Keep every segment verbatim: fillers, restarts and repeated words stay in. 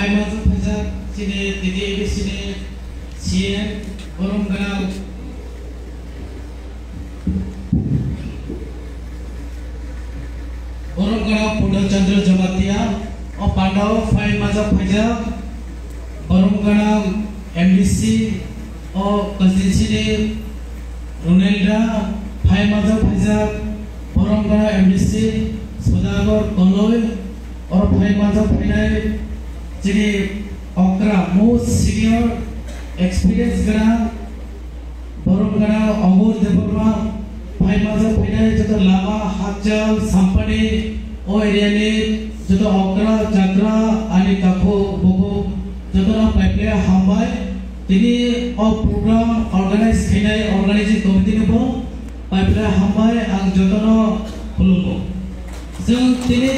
Phaimajak phaijak chini T T A D C ni C M borom gwnang, borom gwnang Purna Chandra Jamatia, o pandao phaimajak phaijak borom gwnang M D C o constituency ni Runelda, phaimajak phaijak borom gwnang M D C Sudagor Koloi, oro phaimajak phainai chini okra most senior experience gwnang borom gwnang Angur Debbarma, phaimajak phainai joto lama hakchal sampani o area ni joto okra chakra ani takhuk bukhuk jotono paiple hambai. Tini o program organize khainai organizing committee no bo paiple hambai, ang jotono khulumo. Chwng tini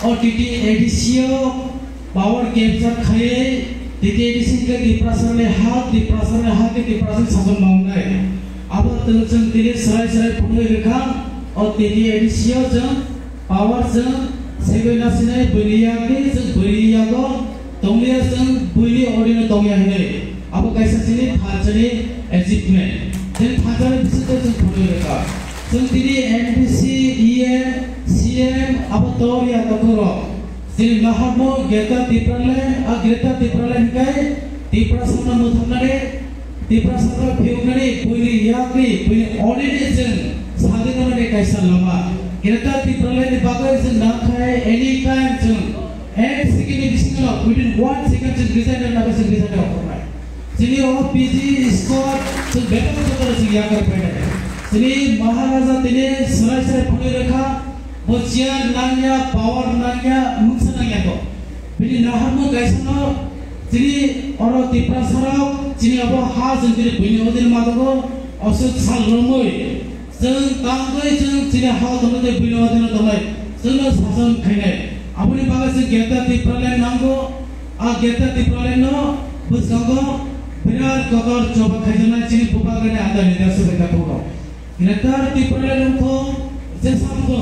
o T T A D C o power capture khaiwi T T A D C khe Tiprasani ha, Tiprasani ha khe Tiprasani sason mangnai. Abo chwng, chwng tini swrai swrai phunugwi rwkha o T T A D C o chwng power chwng segwi nasinai buini yakni chwng buini yago tongya chwng buini odino tongya hinwi. Abo kaisa chini phalsani achievement. Chini phalsani bisingtwi chwng phunugwi rwkha. Chwng tini M D C, E M, C M abo tongya tokhorok. Chini naharmo Greater Tipraland, a Greater Tipraland hinkhe Tiprasano mwthangmani, Tiprasano phiyoknani, buini yakni, buini odini chwng sadinamani kaisa lama. Greater Tipraland ni bagwi chwng nangkhai anytime chwng ek second ni bisingo, within one second chwng resign rwna bagwi chwng resign rwna bagwi. Chini o P G squad chwng bebak jotono chwng yakar painai. Chini Maharaja tini swrai swrai phunui rwkha, bo chair nangya, power nangya, mungsa nangya to. Bini naharmung kaisano chini oro Tiprasarok, chini abo ha chwng tini buini odini madogo, oswk sal romwi. Chwng tangwi chwng chini hao tongwi tei buino wadino tongnai chwngno sason khainai. Aboni bagwi chwng Greater Tipraland nango. A Greater Tipraland no bwskango birat kotor choba khaijaknai chini bubagrani under leadership bai takhukno. Greater Tipraland wngkho jesa wngkho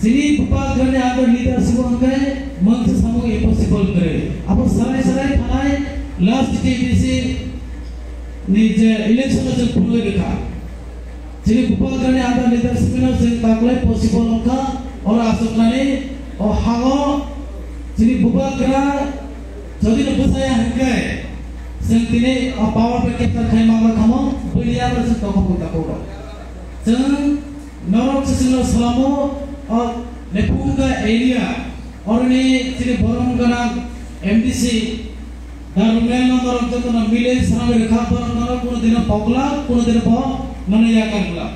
chini bubagrani under leadership o hwnkhe mungsa samung impossible kwrwi. Abo salai salai thanai last T T A D C ni je election o chwng phunugwi rwkha. Chini bubagrani under leadership no chwng taklai possible wngkha, oro aswknani o hao chini bubagra jodi no bwsaya hinkhe chwng tini o power bai capture khai mangla khamo, buini yago chwng tongkha pung takhuk rok. Chwng norok se chwngno salamo o Lephunga area oroni chini borom gwnang M D C Darumel no norok jotono mile swnamwi rwkha, borok norok kuno dino pokla, kuno dino bo nono yakar bwla.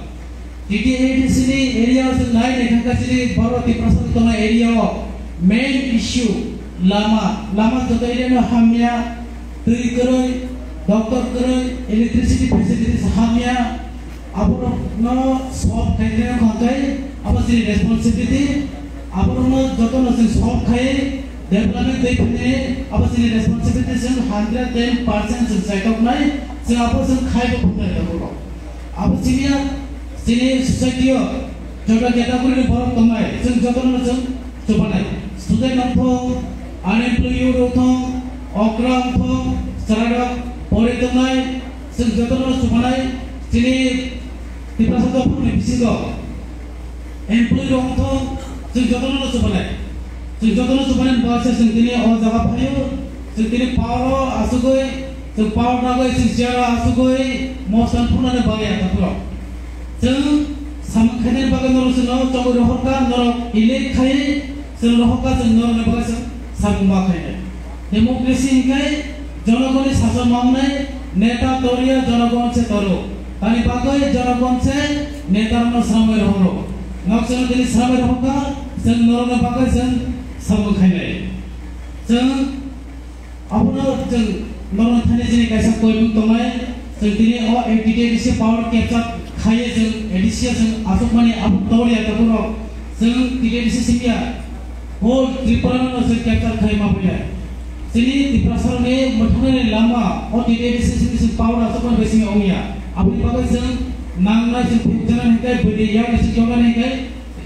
T T A D C ni area o chwng nai naikha kha chini borok Tiprasa tongnai area o main issue lama, lama joto area no hamya, twi kwrwi, doctor kwrwi, electricity facilities hamya, Aborokno solve khainai wngkha hwnkhe abo chini responsibility. Aborokno jotono chwng solve khai development tei phainai abo chini responsibility, chwng hundred ten percent chwng chaitoknai, chwng abo chwng khaibo phunuknai tabukno. Abo chini, chini society o joto category ni borok tongnai, chwng jotono chwng chubanai. Student wngthok, unemployed youth wngthok, okra wngthok, chwrairok pori tongnai, chwng jotono chubanai. Chini Tiprasa dophani bisingo employee rok wngthok, chwng jotono chubanai. Chwng jotono chubanai ni bagwi se chwng tini o jaga phaio, chwng tini power o asugwi, chwng power nagwi chwng chair o asugwi motion phunani bagwi ang takhuk rok. Chwng samung khainani bagwi norok chwngno chongwi rohorkha, norok elect khai chwng rohorkha, chwng norokni bagwi chwng samung ma khainai. Democracy hinkhe jonogonni sason mangnai, neta torya jonogon se toro. Tani bagwi jonogon se netarokno sramwi rohoro. Nok chwngno tini sramwi rohorkha, chwng norokni bagwi chwng samung khainai. Chwng Abono chwng norokno thani chini kaisa koimung tongnai, chwng tini o A D C power capture khaiwi chwng A D C o chwng achukmani abo tongya takhukno chwng T T A D C simi ya, whole Tripura no chwng capture khai ma phainai. Chini Tiprasarokni mwthangnaini lama o T T A D C simi chwng power achukmani bai simi ongya. Aboni bagwi chwng nangnai chwng phiyokjaknai hinkhe, buini yakni chwng yoknani hinkhe,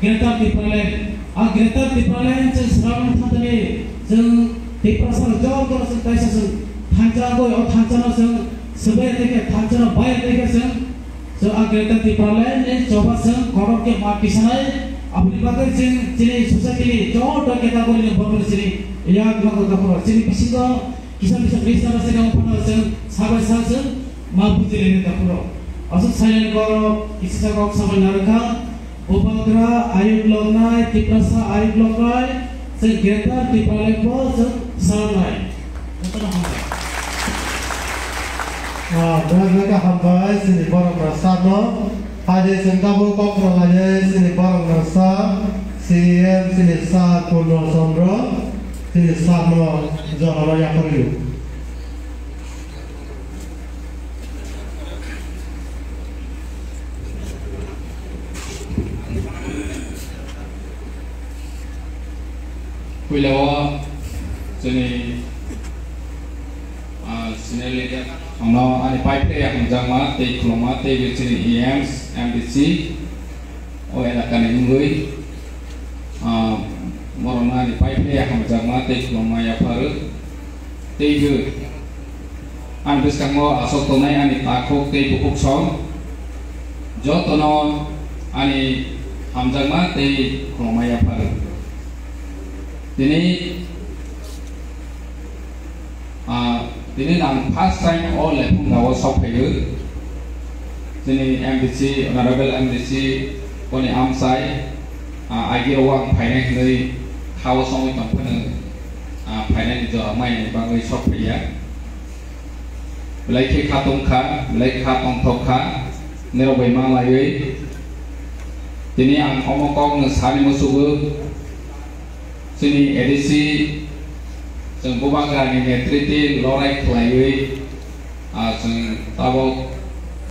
Greater Tipraland, a Greater Tipraland chwng srabang thantani chwng Tiprasa rok joto no chwng kaisa chwng thansa wngwi o thansa no chwng swbai ya tei khe thansa no bai ya tei khe chwng, chwng a Greater Tipraland ni choba chwng kotor khe ma kisanai. Aboni bagwi chwng chini society ni joto category ni borok chini yak ma kota khoro chini bisingo kisa kisa misa rok chini ophano chwng sabai sa chwng ma buji rwi ta khoro. Aswk silent borok kisa kok sabai narwkha. Bubagra ayuk loknai, Tiprasa ayuk loknai, chwng Greater Tipraland bo chwng salnai. Jotono hambai. Ah, belai belai khe hambai chini borok rok sano. Hai de chwng tabuk kok rok lai de chini borok rok sa, C E M chini sa Purno Chandra, chini sa no jotono yakarwi. Puila o chini, ah, senior leader no ani paiphlai hamjakma tei khulumma tei chini E Ms, M D C, o elakani wngwi, ah, borokno ani paiphlai hamjakma tei khulumma yapharo. Teibo ani bwskango aswk tongnai ani takhuk tei bukhuk song jotono ani hamjakma tei khulumma yapharo. Tini Ah, tini nang first time o Lephungra o sok phaio. Chini M D C, Honorable M D C, boni amchai, ah, agi rok ang phainai hinwi kha o songwi tong phano, ah, phainani jora maini bagwi sok phaiya. Belai khe kha tong kha, belai kha tongthok kha, nirok bai ma laiwi. Tini ang omo kok no sani musugo. Chini A D C chwng Bubagrani netriti lorai khlaiwi, ah, chwng tabok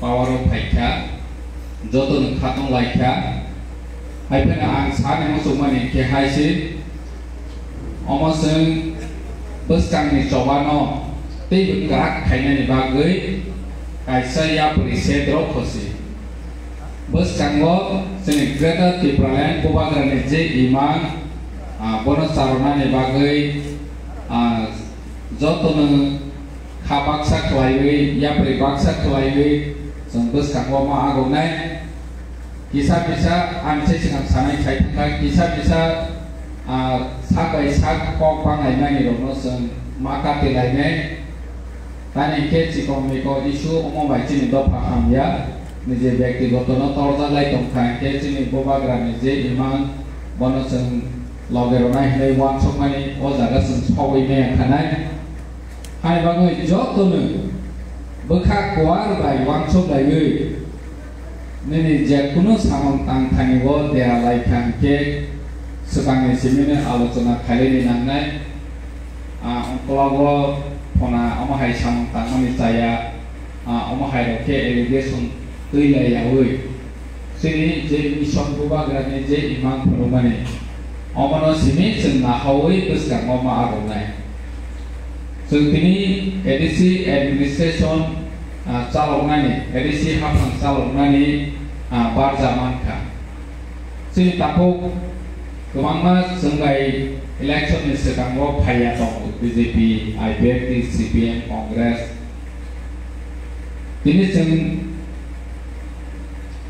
power o phaikha, jotono khatong laikha. Hai phano ang sani muchungmani khe hai se, omo chwng bwskangni chobano teibo kwrak khainani bagwi kaisa yapri set rok khosi. Bwskango chini Greater Tipraland Bubagrani je imang, ah, bono charwnani bagwi, ah, jotono kha baksa khlaiwi, yapri baksa khlaiwi chwng bwskango ma agonai. Kisa kisa ang se swkang sanai sai thangkha, kisa kisa, ah, sak bai sak kok banglaimani rokno chwng ma kati lainai. Tani hwnkhe chikon mikon issue omo bai chini dopha hamya, nije byaktigoto no torjak lai tongkha, hwnkhe chini Bubagrani je imang bono chwng loge rwnai hwnwi uansukmani o jaga chwng sogwi maya khanai. Hai bagwi jotono bwkha kuar bai uansuk laiwi nini je kunu samung tang thani o dera lai kha hwnkhe swkangni simi no alochona khailai ni nangnai. Ah, ungkologo phona omo hai samung tangmani chaya, ah, omo hai rok khe allegation twi lai yaui. Chini je mission Bubagrani je imang phunukmani, omono simi chwng nahaui bwskango ma agonai. Chwng tini A D C administration, ah, chaloknani, A D C haphang chaloknani, ah, barja mankha. Chini takhuk kwbangma chwng bai election ni swkango phaiya tongo, B J P, I P F T, C P M, Congress. Tini chwng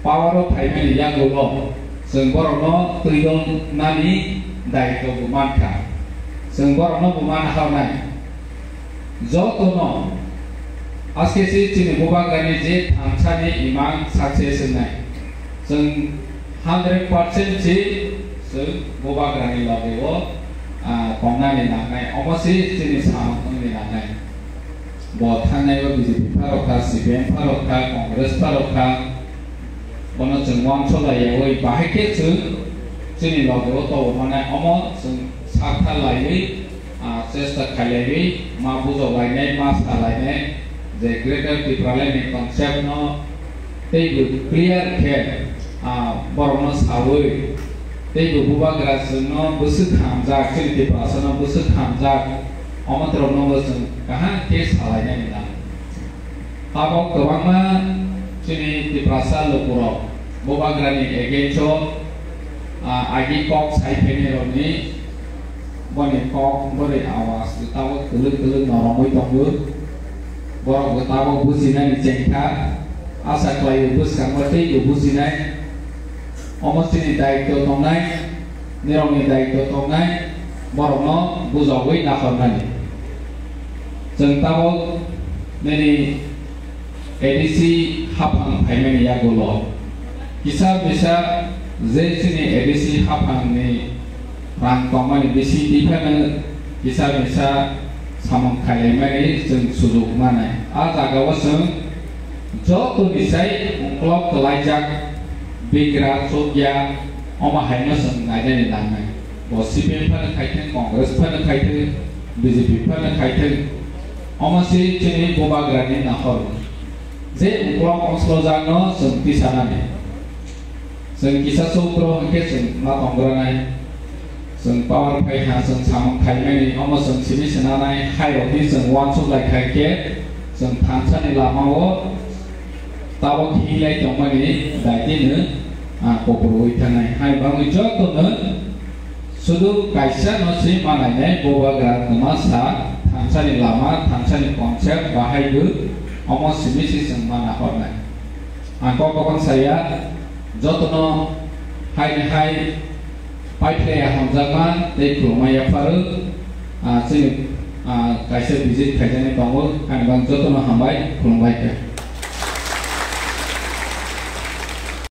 power o phaimani yagulo chwng borokno twidon nani daitw bo mankha. Chwng borokno bo man harnai. Jotono aske si chini Bubagrani je thansani imang success wngnai. Chwng hundred percent si chwng Bubagrani loge o, ah, tongnani nangnai. Omo si chini samung wngni nangnai. Bo thangnai o B J P pharok kha, C P M pharok kha, Congress pharok kha. Bono chwng uansuk lai yaui bahai khe chwng chini loge o tobo mane omo chwng sakha laiwi, ah, chesta khailaiwi ma bujok lainai, ma sa lainai je Greater Tipraland ni concept no teibo clear khe, ah, borokno saui teibo Bubagra chwngno bwswk hamjak, chini Tiprasano bwswk hamjak, omo borokno bo chwng kaham khe salainani nango. Abo kwbangma chini Tiprasa lukurok Bubagrani against o, ah, agi kok sai phainairokni Boni kok bwrwi awas tabuk kwlwk kwlwk noromwi tongo. Borok bo tabuk bujinani chengkha. Asa khlaio bwskango teibo bujinai. Omo chini daityo tongnai, nirokni daityo tongnai, borokno bujogwi naharnani. Chwng tabuk nini A D C haphang phaimani yagulo kisa misa je chini A D C haphangni rang tongmani bisi twi phano kisa misa samung khailaimani chwng sujuk manai. A jagao chwng jotoni sai ungklok kwlaijak bigra chukya omo haino chwng nainani nangnai. Bo C P M phano khaithwng, Congress phano khaithwng, B J P phano khaithwng, omo se chini bubagrani nahor. Je uklok ongslojak no chwng tisanani. Chwng kisa chukro hwnkhe chwng ma tongranai. Chwng power phai ha chwng samung khaimani, omo chwng simi sinanai, hai rokni chwng uansuk lai khai khe chwng thansani lamao tabuk hinglai tongmani daitino, ah, kopor oi thangnai. Hai bangwi jotono sudu kaisa no se manainai bubagra kwmasa thansani lama, thansani concept bahai bo omo simi se chwng mana hornai. Ang kok kokon saya, jotono hai ni hai paithai hamjakma tei khulumma yapharo, ah, chini, ah, kaisa visit khaijaknai tongo, ani bang jotono hambai, khulumbai kha.